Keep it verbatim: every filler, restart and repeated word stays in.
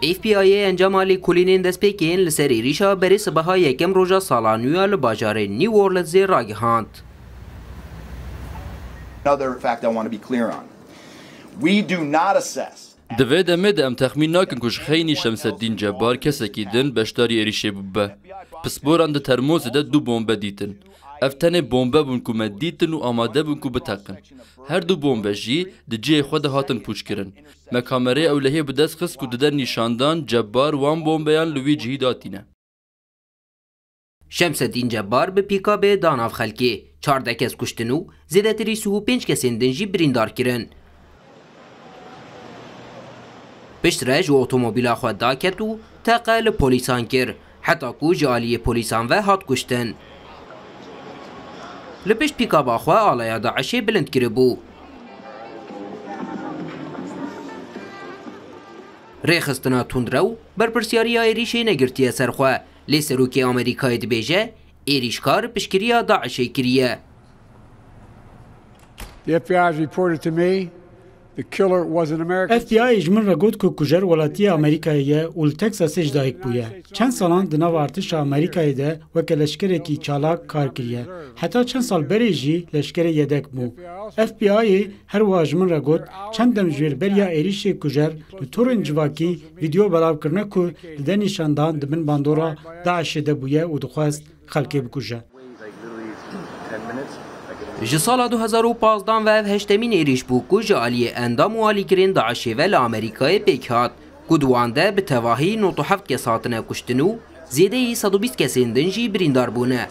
F B I'ê encama lêkolînên destpêkên li ser êrîşa berê sibeha yekem roja sala nû ya li bajarê New Orleansê ragihand. Another fact I want to be clear on. We do not assess. Di vê demê de em texmîn nakin ku ji xeynî Şemseddîn Cebbar kesekî din beşdarî êrîşê bûbe. Pisporan di termosê de du bombe dîtin. Ev tenê bombe bûn ku me dîtin û amade bûn ku biteqin. Her du bombe jî di cihê xwe de hatin pûçkirin. Me kamereyê ewlehiyê bi dest xist ku dide nîşandan Cebbar wan bombeyan li wî cihî datîne. Şemseddîn Cebbar bi pîkabê da nav xelkê, çardeh kes kuştin û zêdetirî sî û pênc kesên din jî birîndar kirin. Piştre ji otomobîla xwe daket û teqe li polîsan kir, heta ku ji aliyê polîsan ve hat kuştin. Li pişt pîkaba xwe alaya DAIŞê bilind kiribû. Rêxistina tundrew berpirsiyariya êrîşê negirtiye ser xwe, lê serokê Amerîkayê dibêje, êrîşkar piştgiriya DAIŞê kiriye. The F B I has reported to me the killer was an American. F B I ji min re got ku kujer welatiyê Amerîkayê ye û li Texasê ji dayik bûye. Çend salan di nava artişa Amerîkayê de weke leşkerekî çalak kar kiriye. Heta çend sal berê jî leşkerê yedek bû. F B I'ê her wiha ji min re got, çend dem ji beriya êrîşê kujer li torên civakî vîdeo belav kirine ku dide nîşandan di bin bandora DAIŞê de bûye û dixwest xelkê bikuje. Ji sala du hezar û pazdeh ve ev heştemîn êrîş bû ku ji aliyê endam û alîkirên DAIŞê ve li Amerîkayê pêk hat, ku di wan de bi tevahî nod û heft kes hatine kuştin û zêdeyî sed û bîst kesên din jî birîndar bûne.